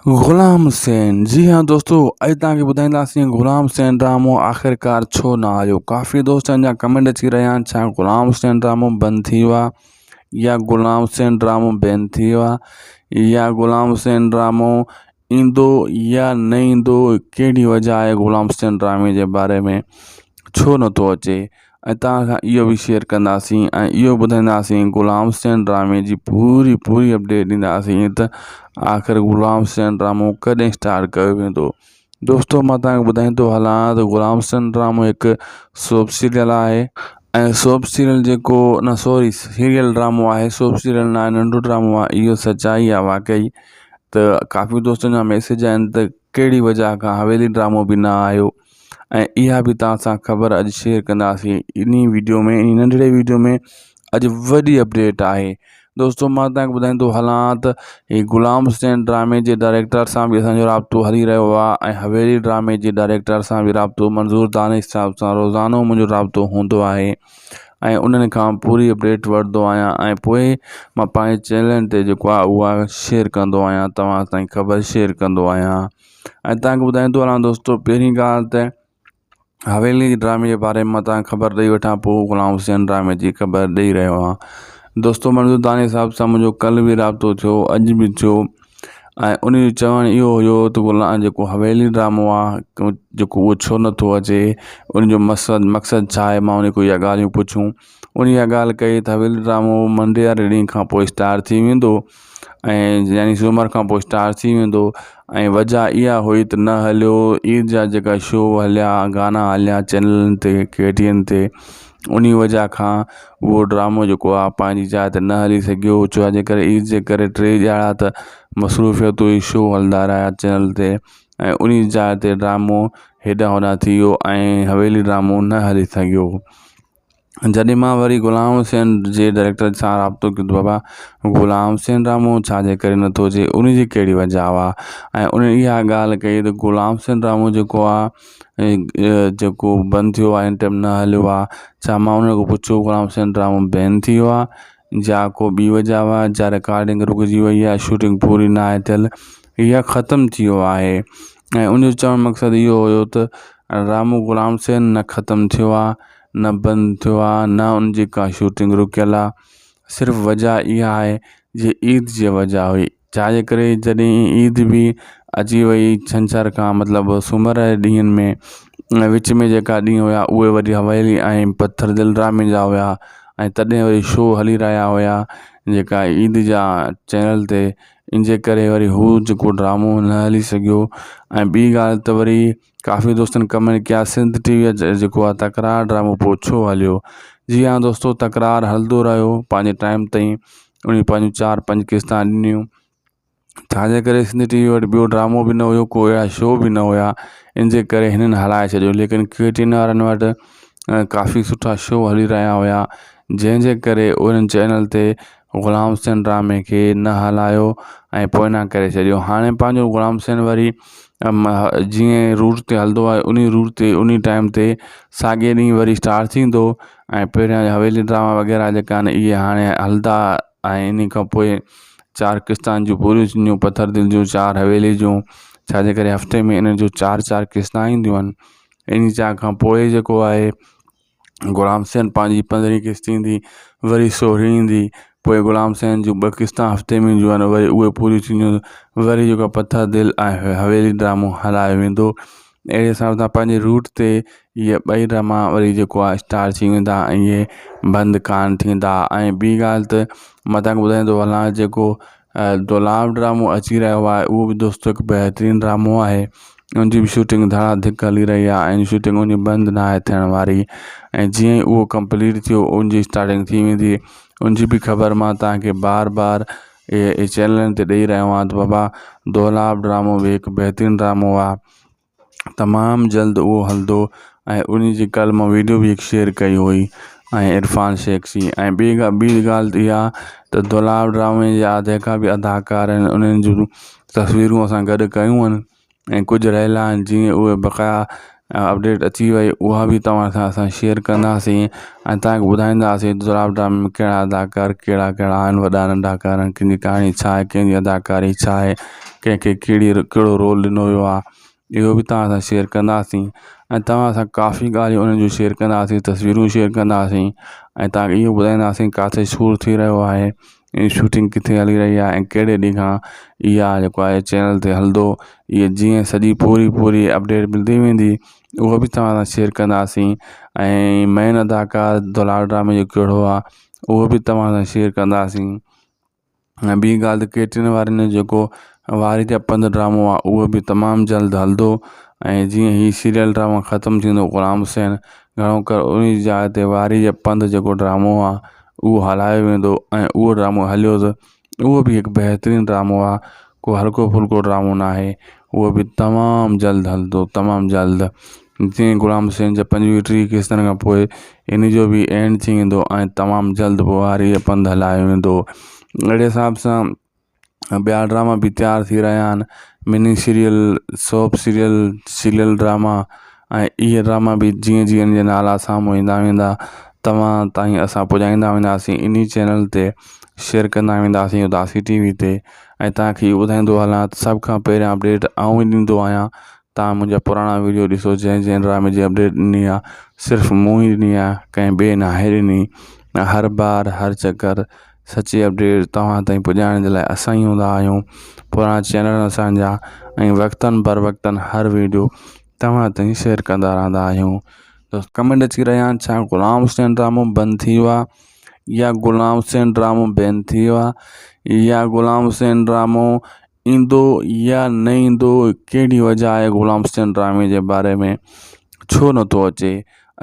غلام حسين جي ها دوستو اڄ توهان کي ٻڌائينداسين غلام حسين ڊرامو آخرڪار ڇو نه آيو ڪافي دوستن جا ڪمينٽ اچي رهيا آهن ڇا غلام حسين ڊرامو بند ٿي ويو آهي يا غلام حسين ڊرامو بين ٿي ويو آهي يا غلام حسين ڊرامو ايندو يا نه ايندو ڪهڙي وجه آهي غلام حسين ڊرامي جي باري ۾ ڇو نٿو اچي ۽ توهان سان اهو به شيئر ڪنداسين ۽ اهو ٻڌائينداسين غلام حسين ڊرامي جي پوري پوري اپڊيٽ ڏينداسين ته آخر غلام حسين ڊرامو ڪڏهن اسٽارٽ ڪيو ويندو دوستو مان توهان کي ٻڌائيندو هلان ته غلام حسين ڊرامو هڪ سوپ سيريل آهي ۽ سوپ سيريل جيڪو نه سوري سيريل ڊرامو آهي سوپ سيريل نه آهي ننڍو ڊرامو آهي اهو سچائي آهي واقعي ته ڪافي دوستن جا ميسيج آهن ته ڪهڙي وجه کان حويلي ڊرامو به نه آيو ۽ اها به توهان سان خبر اڄ شيئر ڪنداسين انهي ويڊيو ۾ انهي ننڍڙي ويڊيو ۾ اڄ وڏي اپڊيٽ آهي دوستو مان توهان کي ٻڌائيندو هلان ته هي غلام حسين ڊرامي جي ڊائريڪٽر سان به اسانجو رابطو هلي رهيو آهي ۽ حويلي ڊرامي جي ڊائريڪٽر سان به رابطو منظور دانش صاحب سان روزانو منهنجو رابطو هوندو آهي ۽ انهن کان پوري اپڊيٽ وٺندو آهيان ۽ پوء مان پنهنجي چينلن تي جيڪو آهي اها شيئر ڪندو آهيان توهان تائين خبر شيئر ڪندو آهيان ۽ توهان کي ٻڌائيندو هلان دوستو پهرين ڳالهه ته حويلي جي ڊرامي جي باري ۾ مان توهان کي خبر ڏئي وٺان پوء غلام حسين ڊرامي جي خبر ڏئي رهيو آهيان دوستو منظور داني صاحب سان منهنجو ڪلهه به رابطو ٿيو اڄ به ٿيو ۽ ان جو چوڻ اهو هيو ته غلام جيڪو حويلي ڊرامو آهي جيڪو اهو ڇو نٿو اچي ان جو مقصد مقصد ڇا آهي مان ان کان اها ڳالهيون پڇون ان اها ڳالهه ڪئي ته حويلي ڊرامو منڊي واري ڏينهن کان پوء اسٽارٽ ٿي ويندو ۽ يعني سومر کان پوء اسٽارٽ ٿي ويندو ۽ وجهه اها هئي ته نه هليو عيد جا جيڪا شو هليا گانا هليا چينلن تي ڪي ٽي اين تي انهي وجهه کان اهو ڊرامو جيڪو آهي پنهنجي جاء تي نه هلي سگهيو ڇو جي ڪري عيد جي ڪري ٽي ڏهاڙا ته مصروفيت هئي شو هلندا رهيا چينل تي ۽ انهي جاء تي ڊرامو هيڏانهن هوڏانهن ٿي ويو ۽ حويلي ڊرامو نه هلي سگهيو. جڏهن مان وري غلام حسين جي ڊائريڪٽر سان رابطو ڪيو ته بابا غلام حسين ڊرامو ڇا جي ڪري نٿو اچي ان جي ڪهڙي وجه آهي ۽ ان اها ڳالهه ڪئي ته غلام حسين ڊرامو جيڪو آهي جيڪو بند ٿيو آهي ان ٽائيم نه هليو آهي ڇا مان ان کان پڇيو غلام حسين ڊرامو بين ٿي ويو آهي يا ڪو ٻي وجه آهي يا رڪارڊنگ رڪجي وئي آهي شوٽنگ پوري نه آهي ٿيل يا ختم ٿي ويو آهي ۽ ان جو چوڻ مقصد اهو هيو ته ڊرامو غلام حسين نه ختم ٿيو آهي نه بند ٿيو آ نه ان جي ڪا شوٽنگ رڪيل آ صرف وجه اها آهي جي عيد جي وجه هئي ڇا جي ڪري جڏهن عيد به اچي وئي ڇنڇر کان مطلب سومر جي ڏينهن ۾ وچ ۾ جيڪا ڏينهن هيا اهي وري حويلي ۽ پٿر دل ڊرامي جا هيا ۽ تڏهن وري شو هلي رهيا هيا جيڪا عيد جا چينل تي ان جي ڪري وري هو جيڪو ڊرامو نه هلي سگهيو ۽ ٻي ڳالهه ته وري ڪافي دوستن ڪمينٽ ڪيا سنڌ ٽي وي جيڪو آ تڪرار ڊرامو پوء ڇو هليو جي ها دوستو تڪرار هلندو رهيو پنهنجي ٽائيم تائين انهي پنهنجون چار پنج قسطا ڏنيون ڇاجي ڪري سنڌ ٽي وي وٽ ٻيو ڊرامو به نه هيو ڪو اهڙا شو به نه هيا ان جي ڪري هنن هلائي ڇڏيو ليڪن ڪي ٽي اين وارن وٽ ڪافي سٺا شو هلي رهيا هيا جنهن جي ڪري انهن چينل تي غلام حسين ڊرامي کي نه هلايو ۽ پوئنا ڪري ڇڏيو هاڻي پنهنجو غلام حسين وري جيئن روٽ تي هلندو آهي انهي روٽ تي انهي ٽائيم تي ساڳي ڏينهن وري اسٽارٽ ٿيندو ۽ پهريان حويلي ڊراما وغيره جيڪا آهن اهي هاڻي هلندا ۽ انهي کان پوء چار قسطان جون پوريون ٿينديون پٿر دل جون چار حويلي جون ڇا جي ڪري هفتي ۾ انهن جون چار چار قسطان اينديون آهن انهي جا کان پوء جيڪو آهي غلام حسين پنهنجي پندرهين قسط ايندي وري سورهين ايندي پوء غلام حسين جون ٻه قسطان هفتي ۾ اينديون آهن وري اهي پوريون ٿينديون وري جيڪو پٿر دل ۽ حويلي ڊرامو هلايو ويندو اهڙي حساب سان پنهنجي روٽ تي اهي ٻئي ڊراما وري جيڪو آهي اسٽار ٿي ويندا ۽ اهي بند ڪانه ٿيندا ۽ ٻي ڳالهه ته مان توهان کي ٻڌائيندو هلان جيڪو دولاب ڊرامو اچي رهيو آهي اهو به دوستو هڪ بهترين ڊرامو آهي ان جي به شوٽنگ ڌڙا ڌڪ هلي رهي آهي ۽ شوٽنگ ان جي بند نه آهي ٿيڻ واري ۽ جيئن ئي اهو ڪمپليٽ ٿيو ان جي اسٽارٽنگ ٿي ويندي ان جي به خبر مان توهان کي بار بار اهي چينلن تي ڏئي رهيو آهيان ته بابا دولاب ڊرامو به هڪ بهترين ڊرامو آهي تمام جلد اهو هلندو ۽ ان جي ڪلهه مان ويڊيو به هڪ شيئر ڪئي هئي ۽ عرفان شيخ جي ۽ ٻي ڳالهه ٻي ڳالهه اها ته دولاب ڊرامي جا جيڪا به اداڪار آهن انهن جون تصويرون اسان گڏ ڪيون آهن ۽ ڪجهه رهيل آهن جيئن اهي بقايا اپڊيٽ اچي وئي اها به توهان سان اسان شيئر ڪنداسين ۽ توهان کي ٻڌائينداسين دولاب ڊرامي ۾ ڪهڙا اداڪار ڪهڙا ڪهڙا آهن وڏا ننڍا ڪهڙا ڪنهن جي ڪهاڻي ڇا آهي ڪنهن جي اداڪاري ڇا آهي ڪنهن کي ڪهڙي ڪهڙو رول ڏنو ويو آهي اهو به توهان سان شيئر ڪنداسين ۽ توهان سان ڪافي ڳالهيون انهن جون شيئر ڪنداسين تصويرون شيئر ڪنداسين ۽ توهان کي اهو ٻڌائينداسين ڪاٿي شور ٿي رهيو آهي ۽ شوٽنگ ڪٿي هلي رهي آهي ۽ ڪهڙي ڏينهن کان اها جيڪو آهي چينل تي هلندو اهي جيئن سڄي پوري پوري اپڊيٽ ملندي ويندي اهو به توهان سان شيئر ڪنداسين ۽ مين اداڪار دولاب ڊرامي جو ڪهڙو آهي اهو به توهان سان شيئر ڪنداسين ۽ ٻي ڳالهه ته ڪيٽرين وارن جو جيڪو واري جا پنڌ ڊرامو آهي اهو به تمام جلد هلندو ۽ جيئن هي سيريل ڊرامو ختم ٿيندو غلام حسين گهڻو ڪري ان جي جاء تي واري جا پنڌ جيڪو ڊرامو آهي اهو هلايو ويندو ۽ اهو ڊرامو هليو ته اهو به هڪ بهترين ڊرامو آهي ڪو هلڪو ڦلڪو ڊرامو نه آهي اهو به تمام جلد هلندو تمام جلد جيئن غلام حسين جا پنجويهه ٽيهه قسطن کان پوء ان جو به اينڊ ٿي ويندو ۽ تمام جلد پوء واري جو پنڌ هلايو ويندو اهڙي حساب سان ٻيا ڊراما به تيار ٿي رهيا آهن mini serial soap serial serial drama ۽ اهي ڊراما به جيئن جيئن ان جا نالا سامهون ايندا ويندا توهان تائين اسان پڄائيندا وينداسين انهي چينل تي شيئر ڪندا وينداسين اداسي ٽي وي تي ۽ توهان کي اهو ٻڌائيندو هلان ته سڀ کان پهريان اپڊيٽ آئون ئي ڏيندو آهيان توهان منهنجا پراڻا وڊيو ڏسو جنهن جنهن ڊرامي جي اپڊيٽ ڏني آهي صرف مون ئي ڏني آهي ڪنهن ٻئي ناهي ڏني هر بار هر چڪر سچي اپڊيٽ توهان تائين پڄائڻ جي لاء اسان ئي هوندا آهيون پراڻا چينل اسانجا ۽ وقتن بر وقتن هر وڊيو توهان تائين شيئر ڪندا رهندا آهيون دوست ڪمينٽ اچي رهيا آهن ڇا غلام حسين ڊرامو بند ٿي ويو آهي يا غلام حسين ڊرامو بين ٿي ويو آهي يا غلام حسين ڊرامو ايندو يا نه ايندو ڪهڙي وجه آهي غلام حسين ڊرامي جي باري ۾ ڇو نٿو اچي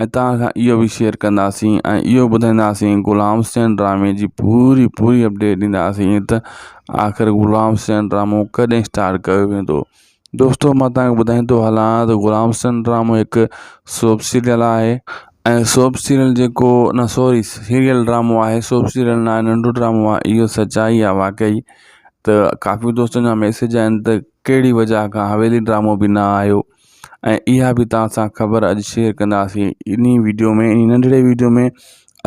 ۽ توهان سان اهو به شيئر ڪنداسين ۽ اهو ٻڌائينداسين غلام حسين ڊرامي جي پوري پوري اپڊيٽ ڏينداسين ته آخر غلام حسين ڊرامو ڪڏهن اسٽارٽ ڪيو ويندو دوستو مان توهان کي ٻڌائيندو هلان ته غلام حسين ڊرامو هڪ سوپ سيريل آهي ۽ سوپ سيريل جيڪو نه سوري سيريل ڊرامو آهي سوپ سيريل نه آهي ننڍو ڊرامو آهي اهو سچائي آهي واقعي ته ڪافي دوستن جا ميسيج آهن ته ڪهڙي وجه کان حويلي ڊرامو به نه آيو ۽ اها به توهان سان خبر اڄ شيئر ڪنداسين انهي ويڊيو ۾ انهي ننڍڙي ويڊيو ۾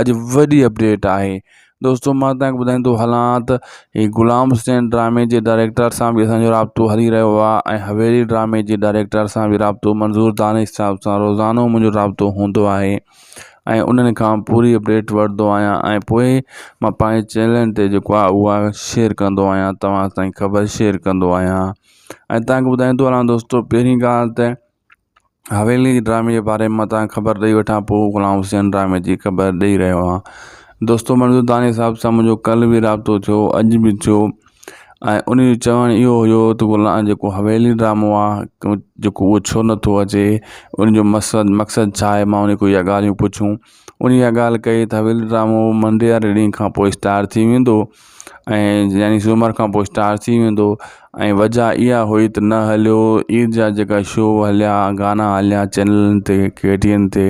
اڄ وڏي اپڊيٽ آهي دوستو مان توهان کي ٻڌائيندو هلان ته هي غلام حسين ڊرامي جي ڊائريڪٽر سان به اسانجو رابطو هلي رهيو آهي ۽ حويلي ڊرامي جي ڊائريڪٽر سان به رابطو منظور دانش صاحب سان روزانو منهنجو رابطو هوندو آهي ۽ انهن کان پوري اپڊيٽ وٺندو آهيان ۽ پوء مان پنهنجي چينلن تي جيڪو آهي اها شيئر ڪندو آهيان توهان تائين خبر شيئر ڪندو آهيان ۽ توهان کي ٻڌائيندو هلان دوستو پهرين ڳالهه ته حويلي جي ڊرامي جي باري ۾ مان توهان کي خبر ڏئي وٺان پوء غلام حسين ڊرامي جي خبر ڏئي رهيو آهيان دوستو منظور دانش صاحب سان منهنجو ڪلهه به رابطو ٿيو اڄ به ٿيو ۽ ان جو چوڻ اهو هيو ته غلام جيڪو حويلي ڊرامو آهي جيڪو اهو ڇو نٿو اچي ان جو مقصد مقصد ڇا آهي مان ان کان اها ڳالهيون پڇون ان اها ڳالهه ڪئي ته حويلي ڊرامو منڊي واري ڏينهن کان پوءِ اسٽارٽ ٿي ويندو ۽ يعني سومر کان پوءِ اسٽارٽ ٿي ويندو ۽ وجهه اها هئي ته نه هليو عيد جا جيڪا شو هليا گانا هليا چينلن تي ڪي ٽي اين تي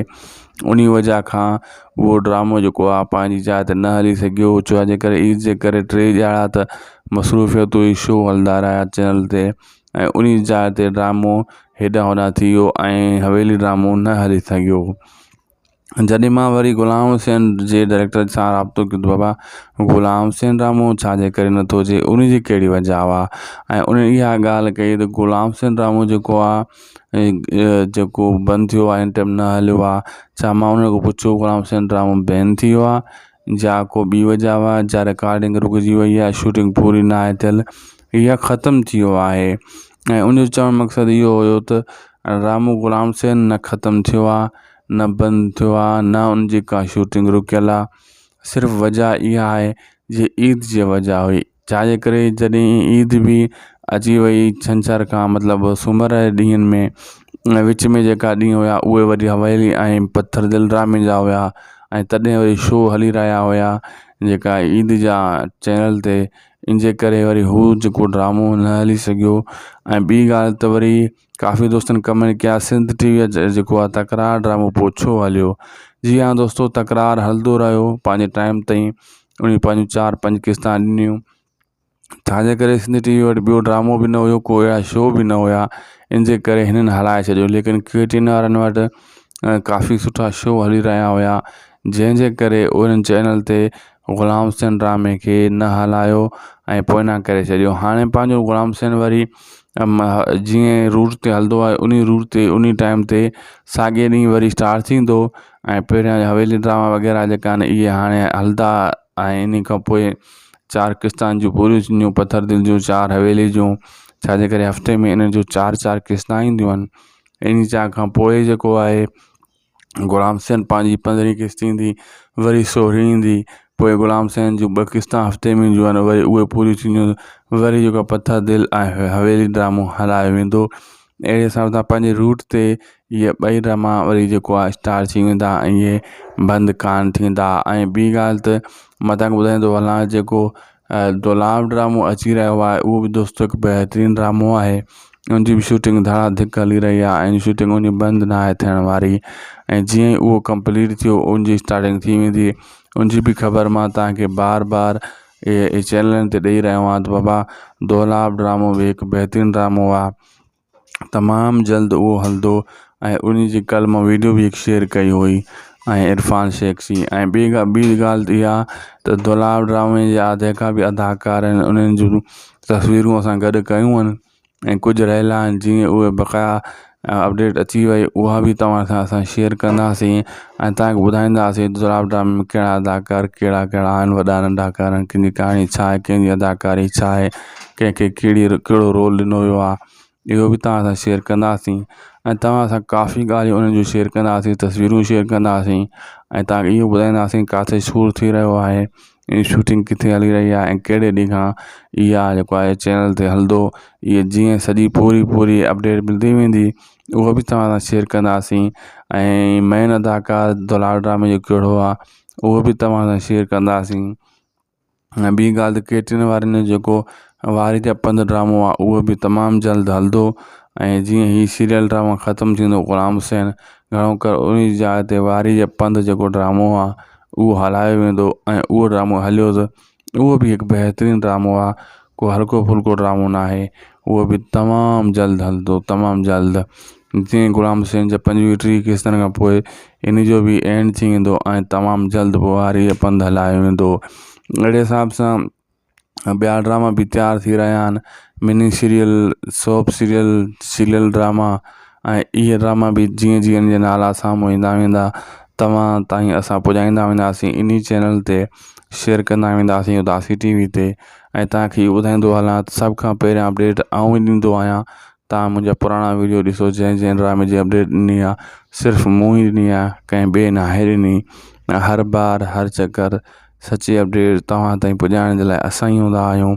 انهي وجهه کان اهو ڊرامو جيڪو آهي پنهنجي جاء تي نه هلي سگهيو ڇو جي ڪري عيد جي ڪري ٽي ڏهاڙا ته مصروفيت هئي شو هلندا رهيا چينل تي ۽ انهي جاء تي ڊرامو هيڏانهن هوڏانهن ٿي ويو ۽ حويلي ڊرامو نه هلي سگهيو جڏهن مان وري غلام حسين جي ڊائريڪٽر سان رابطو ڪيو ته بابا غلام حسين ڊرامو ڇا جي ڪري نٿو اچي ان جي ڪهڙي وجهه آهي ۽ ان اها ڳالهه ڪئي ته غلام حسين ڊرامو جيڪو آهي جيڪو بند ٿيو آهي هن ٽائيم نه هليو آهي ڇا مان ان کان پڇيو غلام حسين ڊرامو بين ٿي ويو آهي جا ڪو ٻي وجهه آهي جا رڪارڊنگ رڪجي وئي آهي شوٽنگ پوري نه آهي ٿيل يا ختم ٿي ويو آهي ۽ ان جو چوڻ مقصد اهو هيو ته ڊرامو غلام حسين نه ختم ٿيو آهي نه بند ٿيو آهي نه ان جي ڪا شوٽنگ رڪيل آهي صرف وجهه اها آهي جي عيد جي وجهه هئي ڇا جي ڪري جڏهن عيد به اچي وئي ڇنڇر کان مطلب سومر جي ڏينهن ۾ وچ ۾ جيڪا ڏينهن هيا اهي وري حويلي ۽ پٿر دل ڊرامي جا هيا ۽ تڏهن وري شو هلي رهيا هيا جيڪا عيد جا چينل تي ان جي ڪري وري هو جيڪو ڊرامو نه هلي سگهيو ۽ ٻي ڳالهه ته وري ڪافي دوستن ڪمينٽ ڪيا سنڌ ٽي وي جيڪو آهي تڪرار ڊرامو پوء ڇو هليو جي ها دوستو تڪرار هلندو رهيو پنهنجي ٽائيم تائين انهي پنهنجون چار پنج قسطا ڏنيون ڇا جي ڪري سنڌي ٽي وي وٽ ٻيو ڊرامو به نه هيو ڪو اهڙا شو به نه هيا ان جي ڪري هنن هلائي ڇڏيو ليڪن ڪي ٽي اين وارن وٽ ڪافي سٺا شو هلي رهيا هيا جنهن جي ڪري انهن چينل تي غلام حسين ڊرامي کي نه هلايو ۽ پوئنا ڪري ڇڏيو هاڻي پنهنجو غلام حسين وري جيئن روٽ تي هلندو آهي انهي روٽ تي انهي ٽائيم تي ساڳي ڏينهن وري اسٽارٽ ٿيندو ۽ پهريان حويلي ڊراما وغيره جيڪا آهن اهي هاڻي هلندا ۽ انهي کان پوء چار قسطان جون پوريون ٿينديون پٿر دل جون چار حويلي جون ڇا جي ڪري هفتي ۾ انهن جون چار چار قسطان اينديون آهن انهي چار کان پوء جيڪو آهي غلام حسين پنهنجي پندرهين قسط ايندي وري سورهين ايندي پوء غلام حسين جون ٻه قسطان هفتي ۾ اينديون آهن وري اهي پوريون ٿينديون وري جيڪو پٿر دل ۽ حويلي ڊرامو هلايو ويندو اهڙي حساب سان پنهنجي روٽ تي اهي ٻئي ڊراما وري جيڪو آهي اسٽار ٿي ويندا ۽ اهي بند ڪانه ٿيندا ۽ ٻي ڳالهه ته مان توهان کي ٻڌائيندو هلان جيڪو دولاب ڊرامو اچي رهيو آهي اهو به دوستو هڪ بهترين ڊرامو آهي ان جي به شوٽنگ ڌڙا ڌڪ هلي رهي آهي ۽ شوٽنگ ان جي بند نه آهي ٿيڻ واري ۽ جيئن ئي اهو ڪمپليٽ ٿيو ان جي اسٽارٽنگ ٿي ويندي ان جي به خبر مان توهان کي بار بار اهي چينلن تي ڏئي رهيو آهيان ته بابا دولاب ڊرامو به هڪ بهترين ڊرامو آهي تمام جلد اهو هلندو ۽ ان جي ڪل مان ويڊيو به هڪ شيئر ڪئي هئي ۽ عرفان شيخ جي ۽ ٻي ڳالهه ٻي ڳالهه ته اها ته دولاب ڊرامي جا جيڪا به اداڪار آهن انهن جون تصويرون اسان گڏ ڪيون آهن ۽ ڪجهه رهيل آهن جيئن اهي بقايا اپڊيٽ اچي وئي اها به توهان سان اسان شيئر ڪنداسين ۽ توهان کي ٻڌائينداسين دولاب ڊرامي ۾ ڪهڙا اداڪار ڪهڙا ڪهڙا آهن وڏا ننڍا ڪارڻ ڪنهن جي ڪهاڻي ڇا آهي ڪنهن جي اداڪاري ڇا آهي ڪنهن کي ڪهڙي ڪهڙو رول ڏنو ويو آهي اهو به توهان سان شيئر ڪنداسين ۽ توهان سان ڪافي ڳالهيون انهن جون شيئر ڪنداسين تصويرون شيئر ڪنداسين ۽ توهان کي اهو ٻڌائينداسين ڪاٿي شور ٿي رهيو آهي ۽ شوٽنگ ڪٿي هلي رهي آهي ۽ ڪهڙي ڏينهن کان اها جيڪو آهي چينل تي هلندو اهي جيئن سڄي پوري پوري اپڊيٽ ملندي ويندي اهو به توهان سان شيئر ڪنداسين ۽ مين اداڪار دولاب ڊرامي جو ڪهڙو آهي اهو به توهان سان شيئر ڪنداسين ۽ ٻي ڳالهه ته ڪيٽرين وارن جو جيڪو واري جا پنڌ ڊرامو آهي اهو به تمام جلد هلندو ۽ جيئن هي سيريل ڊرامو ختم ٿيندو غلام حسين گهڻو ڪري ان جي جاء تي واري جا پنڌ جيڪو ڊرامو آهي اهو هلايو ويندو ۽ اهو ڊرامو هليو ته اهو به هڪ بهترين ڊرامو آهي ڪو هلڪو ڦلڪو ڊرامو نه آهي اهو به تمام جلد هلندو تمام جلد جيئن غلام حسين جا پنجويهه ٽيهه قسطن کان پوء ان جو به اينڊ ٿي ويندو ۽ تمام جلد پوء واري جا پنڌ هلايو ويندو اهڙي حساب سان ٻيا ڊراما به تيار ٿي رهيا آهن mini serial soap serial serial drama ۽ اهي ڊراما به جيئن جيئن ان جا نالا سامهون ايندا ويندا توهان تائين اسان پڄائيندا وينداسين انهي چينل تي شيئر ڪندا وينداسين اداسي ٽي وي تي ۽ توهان کي اهو ٻڌائيندو هلان ته سڀ کان پهريان اپڊيٽ آئون ئي ڏيندو آهيان توهان منهنجا پراڻا ويڊيو ڏسو جنهن جنهن ڊرامي جي اپڊيٽ ڏني آهي صرف مون ئي ڏني آهي ڪنهن ٻئي ناهي ڏني هر بار هر چڪر سچي اپڊيٽ توهان تائين پڄائڻ جي لاء اسان ئي هوندا آهيون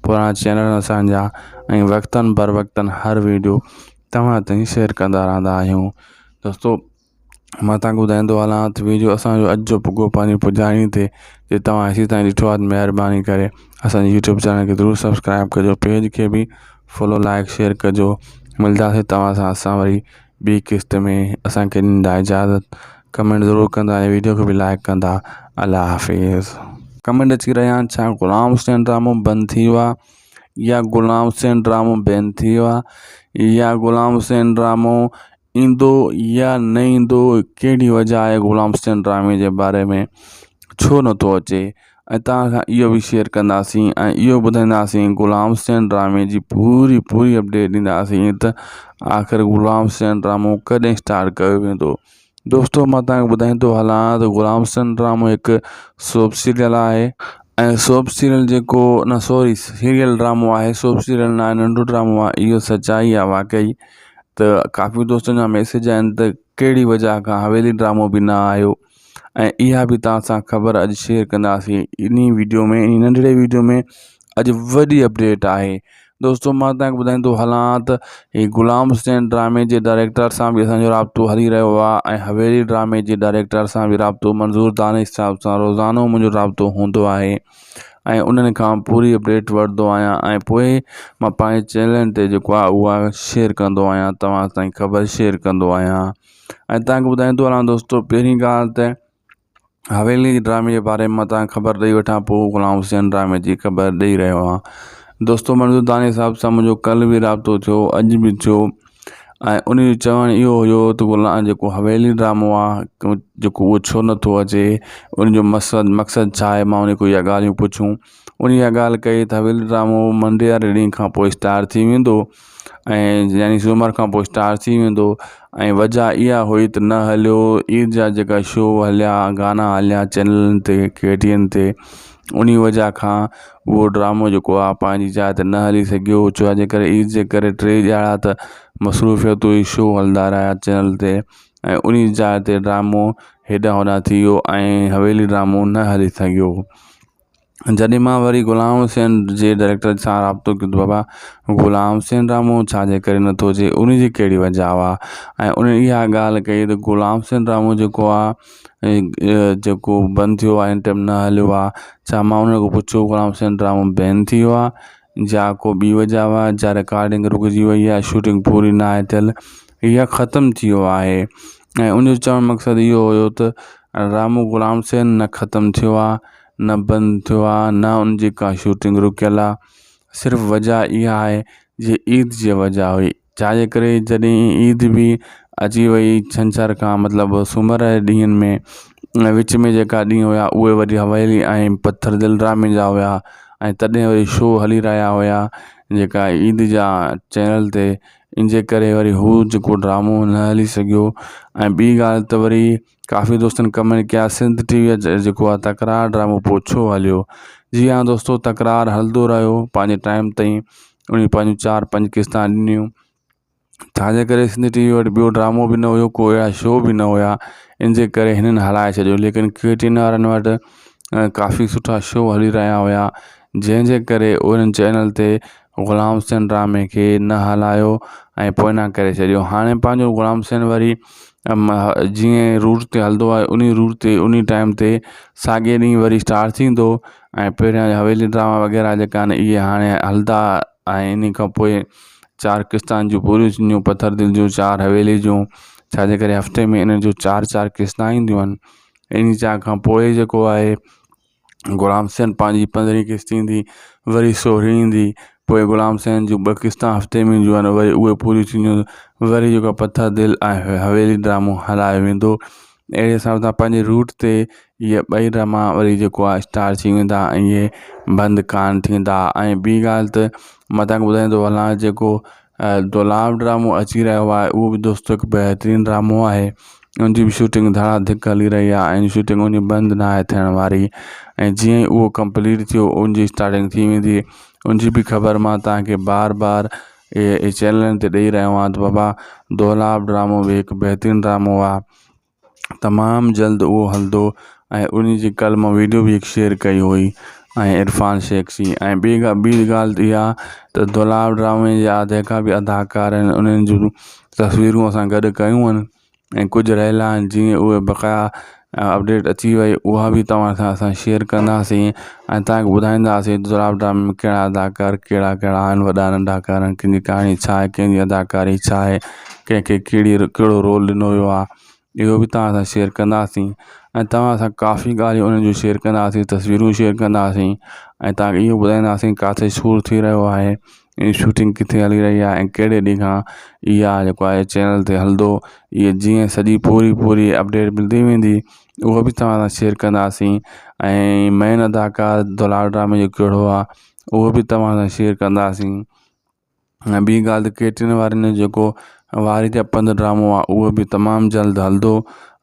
پراڻا چينل اسان جا ۽ وقتن بر وقتن هر ويڊيو توهان تائين شيئر ڪندا رهندا آهيون دوستو مان توهان کي ٻڌائيندو هلان ته ويڊيو اسانجو اڄ جو پڳو پنهنجي پڄاڻي تي جي توهان هيسي تائين ڏٺو آهي ته مهرباني ڪري اسانجي يوٽيوب چينل کي ضرور سبسڪرائب ڪجو پيج کي به فالو لائڪ شيئر ڪجو ملداسي توهان سان اسان وري ٻي قسط ۾ اسان کي ڏيندا اجازت ڪمينٽ ضرور ڪندا ۽ ويڊيو کي به لائڪ ڪندا الله حافظ. ڪمينٽ اچي رهيا آهن ڇا غلام حسين ڊرامو بند ٿي ويو آهي يا غلام حسين ڊرامو بين ٿي ويو آهي يا غلام حسين ڊرامو ايندو يا نه ايندو ڪهڙي وجه آهي غلام حسين ڊرامي جي باري ۾ ڇو نٿو اچي ۽ توهان سان اهو به شيئر ڪنداسين ۽ اهو ٻڌائينداسين غلام حسين ڊرامي جي پوري پوري اپڊيٽ ڏينداسين ته آخر غلام حسين ڊرامو ڪڏهن اسٽارٽ ڪيو ويندو دوستو مان توهان کي ٻڌائيندو هلان ته غلام حسين ڊرامو هڪ سوپ سيريل آهي ۽ سوپ سيريل جيڪو نه سوري سيريل ڊرامو آهي سوپ سيريل نه آهي ننڍو ڊرامو آهي اهو سچائي آهي واقعي ته ڪافي دوستن جا ميسيج آهن ته ڪهڙي وجه کان حويلي ڊرامو به نه آيو ۽ اها به توهان سان خبر اڄ شيئر ڪنداسين انهي ويڊيو ۾ انهي ننڍڙي ويڊيو ۾ اڄ وڏي اپڊيٽ آهي دوستو مان توهان کي ٻڌائيندو هلان ته هي غلام حسين ڊرامي جي ڊائريڪٽر سان به اسانجو رابطو هلي رهيو آهي ۽ حويلي ڊرامي جي ڊائريڪٽر سان به رابطو منظور دانش صاحب سان روزانو منهنجو رابطو هوندو آهي ۽ انهن کان پوري اپڊيٽ وٺندو آهيان ۽ پوء مان پنهنجي چينلن تي جيڪو آهي اها شيئر ڪندو آهيان توهان تائين خبر شيئر ڪندو آهيان ۽ توهان کي ٻڌائيندو هلان دوستو پهرين ڳالهه ته حويلي جي ڊرامي جي باري ۾ مان توهان کي خبر ڏئي وٺان پوء غلام حسين ڊرامي جي خبر ڏئي رهيو آهيان دوستو منظور داني صاحب سان منهنجو ڪلهه به رابطو ٿيو اڄ به ٿيو ۽ ان جو چوڻ اهو هيو ته غلام جيڪو حويلي ڊرامو آهي جيڪو اهو ڇو نٿو اچي ان جو مقصد مقصد ڇا آهي مان ان کان اها ڳالهيون پڇون ان اها ڳالهه ڪئي ته حويلي ڊرامو منڊي واري ڏينهن کان پوء اسٽارٽ ٿي ويندو ۽ يعني سومر کان پوء اسٽارٽ ٿي ويندو ۽ وجهه اها هئي ته نه هليو عيد جا جيڪا شو هليا گانا هليا چينلن تي ڪي ٽي اين تي ان وجهه کان اهو ڊرامو جيڪو آهي پنهنجي جاء تي نه هلي سگهيو ڇو جي ڪري عيد جي ڪري ٽي ڏهاڙا ته مصروفيت هئي شو هلندا رهيا چينل تي ۽ ان جاء تي ڊرامو هيڏانهن هوڏانهن ٿي ويو ۽ حويلي ڊرامو نه هلي سگهيو. جڏهن مان وري غلام حسين جي ڊائريڪٽر سان رابطو ڪيو ته بابا غلام حسين ڊرامو ڇا جي ڪري نٿو اچي ان جي ڪهڙي وجه آهي ۽ ان اها ڳالهه ڪئي ته غلام حسين ڊرامو جيڪو آهي جيڪو بند ٿيو آهي ان ٽائيم نه هليو آهي ڇا مان ان کان پڇيو غلام حسين ڊرامو بين ٿي ويو آهي يا ڪو ٻي وجه آهي يا رڪارڊنگ رڪجي وئي آهي شوٽنگ پوري نه آهي ٿيل يا ختم ٿي ويو آهي ۽ ان جو چوڻ مقصد اهو هيو ته ڊرامو غلام حسين نه ختم ٿيو آهي نه بند ٿيو آ نه ان جي ڪا شوٽنگ رڪيل آ صرف وجه اها آهي جي عيد جي وجه هئي ڇا جي ڪري جڏهن عيد به اچي وئي ڇنڇر کان مطلب سومر جي ڏينهن ۾ ۽ وچ ۾ جيڪا ڏينهن هيا اهي وري حويلي ۽ پٿر دل ڊرامي جا هيا ۽ تڏهن وري شو هلي رهيا هيا جيڪا عيد جا چينل تي ان جي ڪري وري هو جيڪو ڊرامو نه هلي سگهيو ۽ ٻي ڳالهه ته وري ڪافي دوستن ڪمينٽ ڪيا سنڌ ٽي وي جيڪو آهي تڪرار ڊرامو پوء ڇو هليو جي ها دوستو تڪرار هلندو رهيو پنهنجي ٽائيم تائين انهي پنهنجون چار پنج قسطا ڏنيون ڇاجي ڪري سنڌ ٽي وي وٽ ٻيو ڊرامو به نه هيو ڪو اهڙا شو به نه هيا ان جي ڪري هنن هلائي ڇڏيو ليڪن ڪي ٽي اين وارن وٽ ڪافي سٺا شو هلي رهيا هيا جنهن جي ڪري انهن چينل تي غلام حسين ڊرامي کي نه هلايو ۽ پوئنا ڪري ڇڏيو هاڻي پنهنجو غلام حسين وري جيئن روٽ تي هلندو آهي انهي روٽ تي انهي ٽائيم تي ساڳي ڏينهن وري اسٽارٽ ٿيندو ۽ پهريان حويلي ڊراما وغيره جيڪا آهن اهي هاڻي هلندا ۽ انهي کان پوء چار قسطان جون پوريون ٿينديون پٿر دل جون چار حويلي جون ڇا جي ڪري هفتي ۾ انهن جون چار چار قسطان اينديون آهن انهي جا کان پوء جيڪو آهي غلام حسين پنهنجي پندرهين قسط ايندي وري سورهين ايندي پوء غلام حسين جون ٻه قسطا هفتي ۾ اينديون آهن وري اهي پوريون ٿينديون وري جيڪو پٿر دل ۽ حويلي ڊرامو هلايو ويندو اهڙي حساب سان پنهنجي روٽ تي اهي ٻئي ڊراما وري جيڪو آهي اسٽارٽ ٿي ويندا ۽ اهي بند ڪانه ٿيندا ۽ ٻي ڳالهه ته مان توهان کي ٻڌائيندو هلان جيڪو دولاب ڊرامو اچي رهيو آهي اهو به دوستو هڪ بهترين ڊرامو آهي ان جي به شوٽنگ ڌڙا ڌڪ هلي رهي آهي ۽ شوٽنگ ان جي بند نه آهي ٿيڻ واري ۽ جيئن ئي اهو ڪمپليٽ ٿيو ان جي اسٽارٽنگ ٿي ويندي ان جي به خبر مان توهان کي بار بار اهي چينلن تي ڏئي رهيو آهيان ته بابا دولاب ڊرامو به هڪ بهترين ڊرامو آهي تمام جلد اهو هلندو ۽ ان جي ڪلهه مان ويڊيو به هڪ شيئر ڪئي هئي ۽ عرفان شيخ جي ۽ ٻي ڳالهه ٻي ڳالهه اها ته دولاب ڊرامي جا جيڪا به اداڪار آهن انهن جون تصويرون اسان گڏ ڪيون آهن ۽ ڪجهه رهيل آهن جيئن اهي بقايا اپڊيٽ اچي وئي اها به توهان سان اسان شيئر ڪنداسين ۽ توهان کي ٻڌائينداسين دولاب ڊرامي ۾ ڪهڙا اداڪار ڪهڙا ڪهڙا آهن وڏا ننڍا ڪارن ڪنهن جي ڪهاڻي ڇا آهي ڪنهن جي اداڪاري ڇا آهي ڪنهن کي ڪهڙي ڪهڙو رول ڏنو ويو آهي اهو به توهان سان شيئر ڪنداسين ۽ توهان سان ڪافي ڳالهيون انهن جون شيئر ڪنداسين تصويرون شيئر ڪنداسين ۽ توهان کي اهو ٻڌائينداسين ڪاٿي شور ٿي رهيو آهي ۽ شوٽنگ ڪٿي هلي رهي آهي ۽ ڪهڙي ڏينهن کان اها جيڪو آهي چينل تي هلندو اهي جيئن سڄي پوري پوري اپڊيٽ ملندي ويندي اهو به توهان سان شيئر ڪنداسين ۽ مين اداڪار دولاب ڊرامي جو ڪهڙو آهي اهو به توهان سان شيئر ڪنداسين ۽ ٻي ڳالهه ته ڪي ٽي اين وارن جو جيڪو واري جا پنڌ ڊرامو آهي اهو به تمام جلد هلندو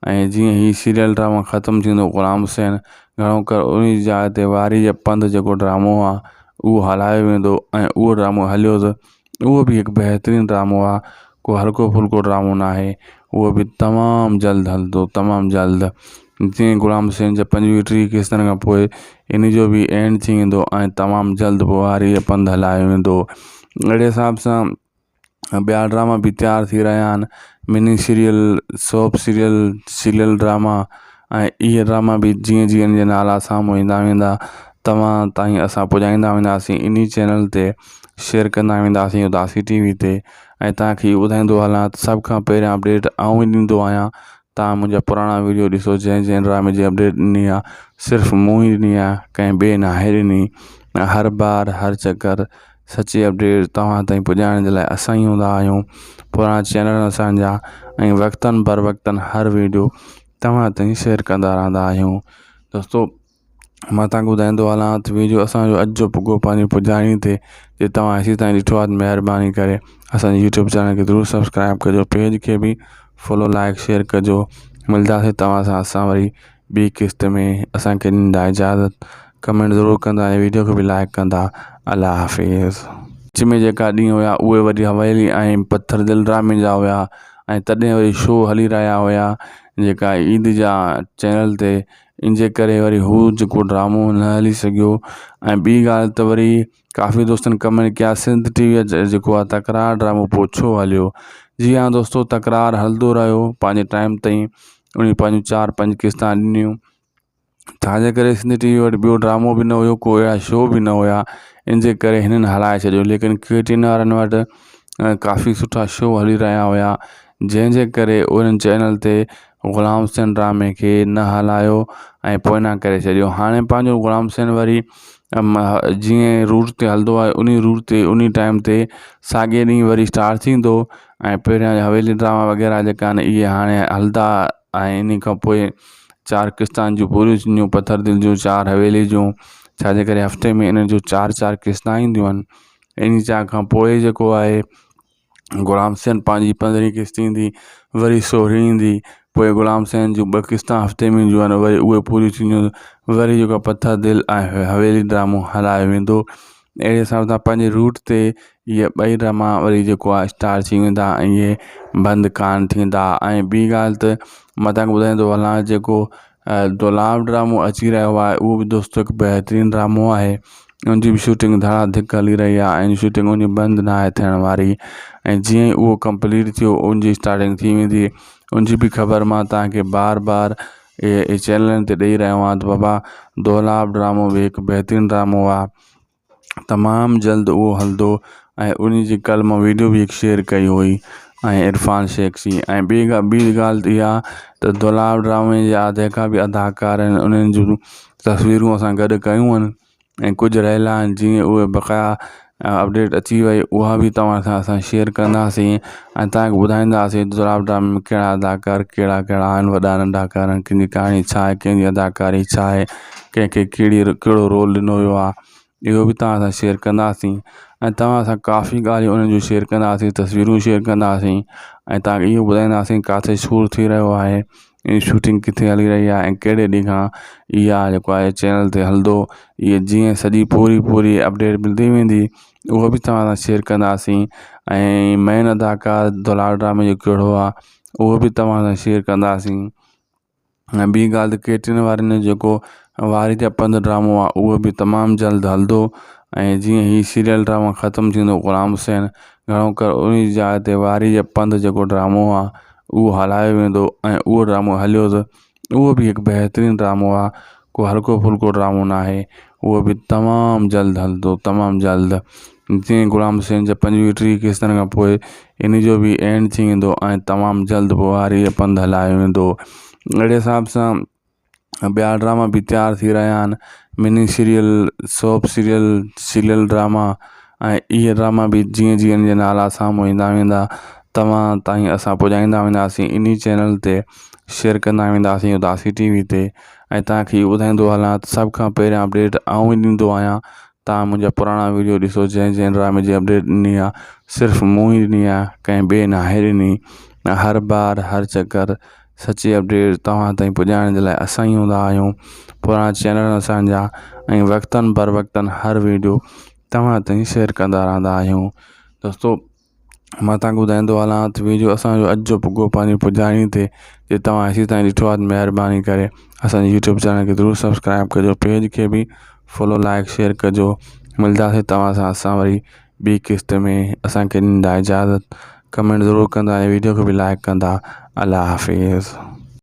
۽ جيئن هي سيريل ڊرامو ختم ٿيندو غلام حسين گهڻو ڪري ان جي جاء تي واري جا پنڌ جيڪو ڊرامو آهي اهو هلايو ويندو ۽ اهو ڊرامو هليو ته اهو به هڪ بهترين ڊرامو آهي ڪو هلڪو ڦلڪو ڊرامو ناهي اهو به تمام جلد هلندو تمام جلد جيئن غلام حسين جي پنجويهه ٽيهه قسطن کان پوء ان جو به اينڊ ٿي ويندو ۽ تمام جلد پوء واري جو پنڌ هلايو ويندو اهڙي حساب سان ٻيا ڊراما به تيار ٿي رهيا آهن mini serial soap serial serial drama ۽ اهي ڊراما به جيئن جيئن ان جا نالا سامهون ايندا ويندا توهان تائين اسان پڄائيندا وينداسين انهي چينل تي شيئر ڪندا وينداسين اداسي ٽي وي تي ۽ توهان کي اهو ٻڌائيندو هلان ته سڀ کان پهريان اپڊيٽ آئون ئي ڏيندو آهيان. توهان منهنجا پراڻا ويڊيو ڏسو جنهن جنهن ڊرامي جي اپڊيٽ ڏني آهي صرف مون ئي ڏني آهي ڪنهن ٻئي ناهي ڏني هر بار هر چڪر سچي اپڊيٽ توهان تائين پڄائڻ جي لاء اسان ئي هوندا آهيون پراڻا چينل اسانجا ۽ وقتن بر وقتن هر ويڊيو توهان تائين شيئر ڪندا رهندا آهيون دوستو مان توهان کي ٻڌائيندو هلان ته ويڊيو اسان جو اڄ جو پڳو پنهنجي پڄاڻي تي جي توهان هيسي تائين ڏٺو آهي ته مهرباني ڪري اسان جي يوٽيوب چينل کي ضرور سبسڪرائب ڪجو پيج کي به فالو لائڪ شيئر ڪجو ملداسي توهان سان اسان وري ٻي قسط ۾ اسان کي ڏيندا اجازت ڪمينٽ ضرور ڪندا ۽ ويڊيو کي به لائڪ ڪندا الله حافظ. وچ ۾ جيڪا ڏينهن هيا اهي وري حويلي ۽ پٿر دل ڊرامي جا هيا ۽ تڏهن وري شو هلي رهيا هيا جيڪا عيد جا چينل تي ان جي ڪري وري هو جيڪو ڊرامو نه هلي سگهيو ۽ ٻي ڳالهه ته وري ڪافي دوستن ڪمينٽ ڪيا سنڌ ٽي وي جيڪو آهي تڪرار ڊرامو پوء ڇو هليو جي ها دوستو تڪرار هلندو رهيو پنهنجي ٽائيم تائين انهي پنهنجون چار پنج قسطا ڏنيون ڇاجي ڪري سنڌ ٽي وي وٽ ٻيو ڊرامو به نه هيو ڪو اهڙا شو به نه هيا ان جي ڪري هنن هلائي ڇڏيو ليڪن ڪي ٽي اين وارن وٽ ڪافي سٺا شو هلي رهيا هيا جنهن جي ڪري انهن چينل تي غلام حسين ڊرامي کي نه هلايو ۽ پوئنا ڪري ڇڏيو هاڻي پنهنجو غلام حسين وري جيئن روٽ تي هلندو آهي انهي روٽ تي انهي ٽائيم تي ساڳي ڏينهن وري اسٽارٽ ٿيندو ۽ پهريان حويلي ڊراما وغيره جيڪا آهن اهي هاڻي هلندا ۽ انهي کان پوء چار قسطان جون پوريون ٿينديون پٿر دل جون چار حويلي جون ڇاجي ڪري هفتي ۾ انهن جون چار چار قسطان اينديون آهن انهي چار کان پوء جيڪو آهي غلام حسين پنهنجي پندرهين قسط ايندي وري سورهين ايندي پوء غلام حسين جون ٻه قسطا هفتي ۾ اينديون آهن وري اهي پوريون ٿينديون وري جيڪو پٿر دل ۽ حويلي ڊرامو هلايو ويندو اهڙي حساب سان پنهنجي روٽ تي اهي ٻئي ڊراما وري جيڪو آهي اسٽارٽ ٿي ويندا ۽ اهي بند ڪانه ٿيندا ۽ ٻي ڳالهه ته مان توهان کي ٻڌائيندو هلان جيڪو دولاب ڊرامو اچي رهيو آهي اهو به دوستو هڪ بهترين ڊرامو آهي ان جي به شوٽنگ ڌڙا ڌڪ هلي رهي آهي ۽ شوٽنگ ان جي بند نه آهي ٿيڻ واري ۽ جيئن ئي اهو ڪمپليٽ ٿيو ان جي اسٽارٽنگ ٿي ويندي ان جي به خبر مان توهان کي بار بار اهي چينلن تي ڏيئي رهيو آهيان ته بابا دولاب ڊرامو به هڪ بهترين ڊرامو آهي تمام جلد اهو هلندو ۽ ان جي ڪلهه مان ويڊيو به هڪ شيئر ڪئي هئي ۽ عرفان شيخ جي ۽ ٻي ٻي ڳالهه اها ته دولاب ڊرامي جا جيڪا به اداڪار آهن انهن جون تصويرون اسان گڏ ڪيون آهن ۽ ڪجهه رهيل آهن جيئن اهي بقايا اپڊيٽ اچي وئي اها به توهان سان اسان شيئر ڪنداسين ۽ توهان کي ٻڌائينداسين دولاب ڊرامي ۾ ڪهڙا اداڪار ڪهڙا ڪهڙا آهن وڏا ننڍا ڪارن ڪنهن جي ڪهاڻي ڇا آهي ڪنهن جي اداڪاري ڇا آهي ڪنهن کي ڪهڙي ڪهڙو رول ڏنو ويو آهي اهو به توهان سان شيئر ڪنداسين ۽ توهان سان ڪافي ڳالهيون انهن جون شيئر ڪنداسين تصويرون شيئر ڪنداسين ۽ توهان کي اهو ٻڌائينداسين ڪاٿي شور ٿي رهيو آهي ۽ شوٽنگ ڪٿي هلي رهي آهي ۽ ڪهڙي ڏينهن کان اها جيڪو آهي چينل تي هلندو اهي جيئن سڄي پوري پوري اپڊيٽ ملندي ويندي اهو به توهان سان شيئر ڪنداسين ۽ مين اداڪار دولاب ڊرامي جو ڪهڙو آهي اهو به توهان سان شيئر ڪنداسين ۽ ٻي ڳالهه ته ڪيٽرين وارن جو جيڪو واري جا پنڌ ڊرامو آهي اهو به تمام جلد هلندو ۽ جيئن هي سيريل ڊرامو ختم ٿيندو غلام حسين گهڻو ڪري ان جي جاء تي واري جا پنڌ جيڪو ڊرامو آهي اهو هلايو ويندو ۽ اهو ڊرامو هليو ته اهو به هڪ بهترين ڊرامو آهي ڪو هلڪو ڦلڪو ڊرامو ناهي اهو به تمام جلد هلندو تمام جلد جيئن غلام حسين جي پنجويهه ٽيهه قسطن کان پوء ان جو به اينڊ ٿي ويندو ۽ تمام جلد پوء واري جو پنڌ هلايو ويندو اهڙي حساب سان ٻيا ڊراما به تيار ٿي رهيا آهن mini serial soap serial serial drama ۽ اهي ڊراما به جيئن جيئن ان جا نالا سامهون ايندا ويندا توهان تائين اسان پڄائيندا وينداسين انهي چينل تي شيئر ڪندا وينداسين اداسي ٽي وي تي ۽ توهان کي اهو ٻڌائيندو هلان ته سڀ کان پهريان اپڊيٽ آئون ئي ڏيندو آهيان توهان منهنجا پراڻا ويڊيو ڏسو جنهن جنهن ڊرامي جي اپڊيٽ ڏني آهي صرف مون ئي ڏني آهي ڪنهن ٻئي ناهي ڏني هر بار هر چڪر سچي اپڊيٽ توهان تائين پڄائڻ جي لاء اسان ئي هوندا آهيون پراڻا چينل اسانجا ۽ وقتن بر وقتن هر ويڊيو توهان تائين شيئر ڪندا رهندا آهيون دوستو مان توهان کي ٻڌائيندو هلان ته ويڊيو اسانجو اڄ جو پڳو پنهنجي پڄاڻي تي جي توهان هيسي تائين ڏٺو آهي ته مهرباني ڪري اسانجي يوٽيوب چينل کي ضرور سبسڪرائب ڪجو پيج کي به فالو لائڪ شيئر ڪجو ملداسي توهان سان اسان وري ٻي قسط ۾ اسانکي ڏيندا اجازت ڪمينٽ ضرور ڪندا ۽ ويڊيو کي به لائڪ ڪندا الله حافظ.